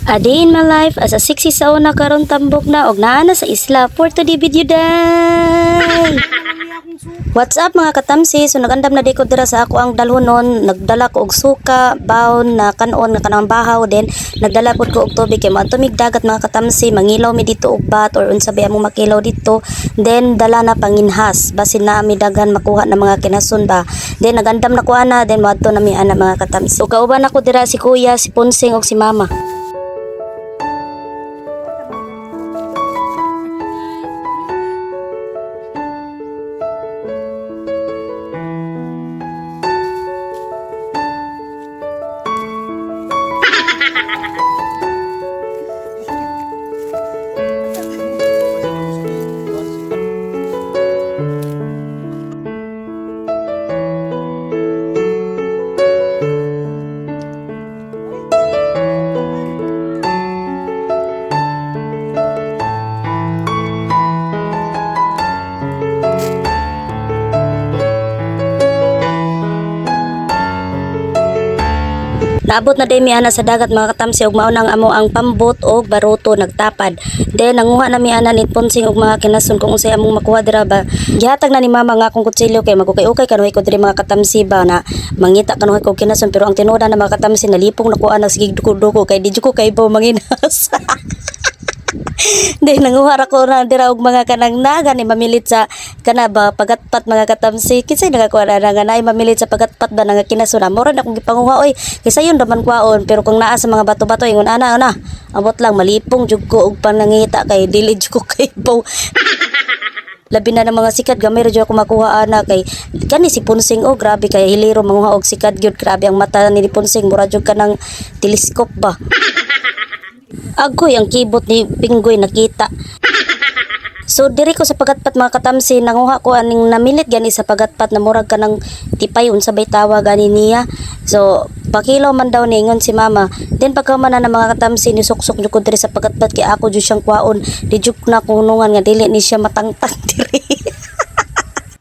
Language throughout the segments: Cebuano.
A day in my life as a sexy sauna karon tambok na og naa na sa isla for today video day. What's up, mga katamsi? So nagandam na di ko dira sa ako ang dalhonon, nagdala ko og suka, bawon na kanon nga kanang bahaw, then nagdala pud ko og tubig kay moadto mig dagat, mga katamsi, mangilaw mi dito og bat or unsa ba among makilaw dito. Then dala na panginhas, basin na mi daghan makuha na mga kinason ba. Then nagandam na ko ana, then moadto na mi ana, mga katamsi. So kauban ako dira si kuya, si Ponsing ug si mama. Naabot na day mi ana sa dagat, mga katamsi, ug mao nang amo ang pambot og baruto nagtapad. Then nanguha na mi ana ni Ponsing og mga kinason kung unsay among makuha dira ba. Gihatag na ni mama nga akong kutsilyo kay magukay-ukay kanuhay ko diri, mga katamsi ba, na mangita kanuhay ko kinason, pero ang tinuod na, mga katamsi, nalipong na ko ana sige duko-duko kay di jud ko kaibaw manginhas. Di nanguha ra ko na dira og mga kanang naga ni mamilit sa kana ba pagatpat, mga katamsi. Kinsay nakakuha na nga naay mamilit sa pagatpat ba nga kinasuna? Mura na akong gipanguha oy. Kaysa yun raman kwaon, pero kung naa sa mga bato-bato ingon ana na. Abot lang malipong jud ko og panangita kay dili jud ko kaibaw. Labi na ng mga sikad, gamay ra jud ako makuha ana kay kani si Ponsing, oh, grabe kay hiliro manguha og sikad gyud. Grabe ang mata ni Ponsing, mura jud kanang telescope ba. Agoy, ang kibot ni Pinggoy nakita. So diri ko sa pagatpat, mga katamsi, nanguha ko aning namilit gani sa pagatpat na murag kanang tipay, unsa bay tawag gani niya. So pakilaw man daw ningon si mama. Then pagka man na, mga katamsi, ni suksok jud ko diri sa pagatpat kay ako jud siyang kwaon. Di jud na kunungan nga dili ni siya matangtang diri.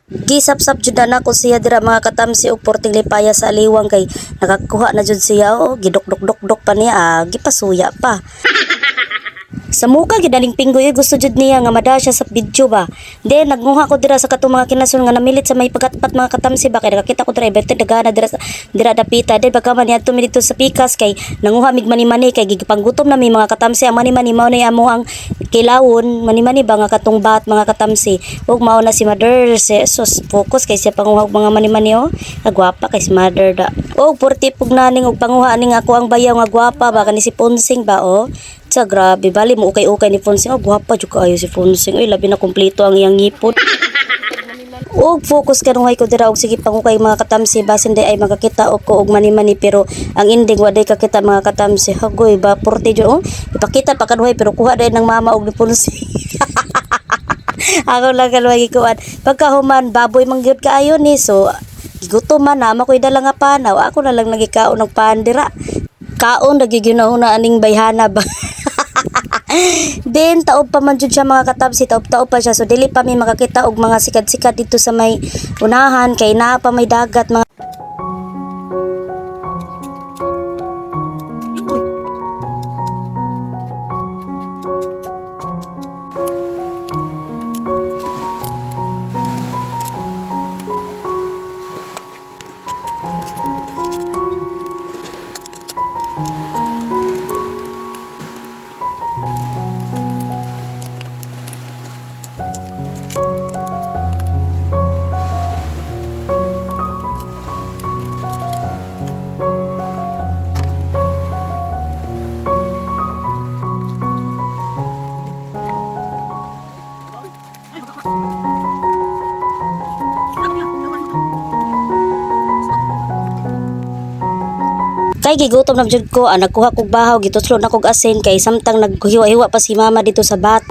Gisap-sap jud na nako siya dira, mga katamsi, og porting lipaya sa aliwang kay nakakuha na jud siya, oh, gidok-dok-dok pa niya, ah, gipasuya pa. Sa muka gid aning Pinggoy, eh, gusto jud niya nga mada siya sa video ba. Then nagnguha ko dira sa katong mga kinason nga namilit sa may pagatpat, mga katamsi ba, kay nakakita ko dira berte dagana dira sa dira dapita. Then pagka man niadto mi dito sa pikas kay nanguha mig mani-mani kay gipanggutom na mi, mga katamsi. Ang mani-mani mao na amo ang kilawon, mani-mani ba nga katong bat, mga katamsi. Ug mao na si mother, si sus, focus kay siya panguha og mga mani-mani, oh. Agwapa kay si mother da. Og purti pugnaning og panguha ning ako ang bayaw nga gwapa ba kani si Ponsing ba, oh. Sa grabe, bali mo ukay-ukay ni Ponsing. Oh, gwapa jud kaayo si Ponsing. Uy, labi na kumpleto ang iyang ngipon. Og focus kanuhay ko dira og sige pangukay, mga katamsi, basin day ay makakita og ko og mani-mani, pero ang ending waday kakita, mga katamsi. Hagoy ba, porte jud, oh, ipakita pa kanuhay, pero kuha day ng mama og ni Ponsing. Ako lang kanuhay gikuan. Pagkahuman, baboy man gyud kaayo ni, so gigutom man na makoy dala nga panaw, ako na lang nagikaon og pan dira. Kaon lagi ginauna aning bayhana ba. Then taob pa man jud siya, mga katamsi, taob-taob pa siya. So dili pa mi makakita og mga sikad-sikad dito sa may unahan kay naa pa may dagat, mga Kay gigutom na jud ko, ah, nagkuha kog bahaw, gituslo na kog asin kay samtang naghiwa-hiwa pa si mama dito sa bat.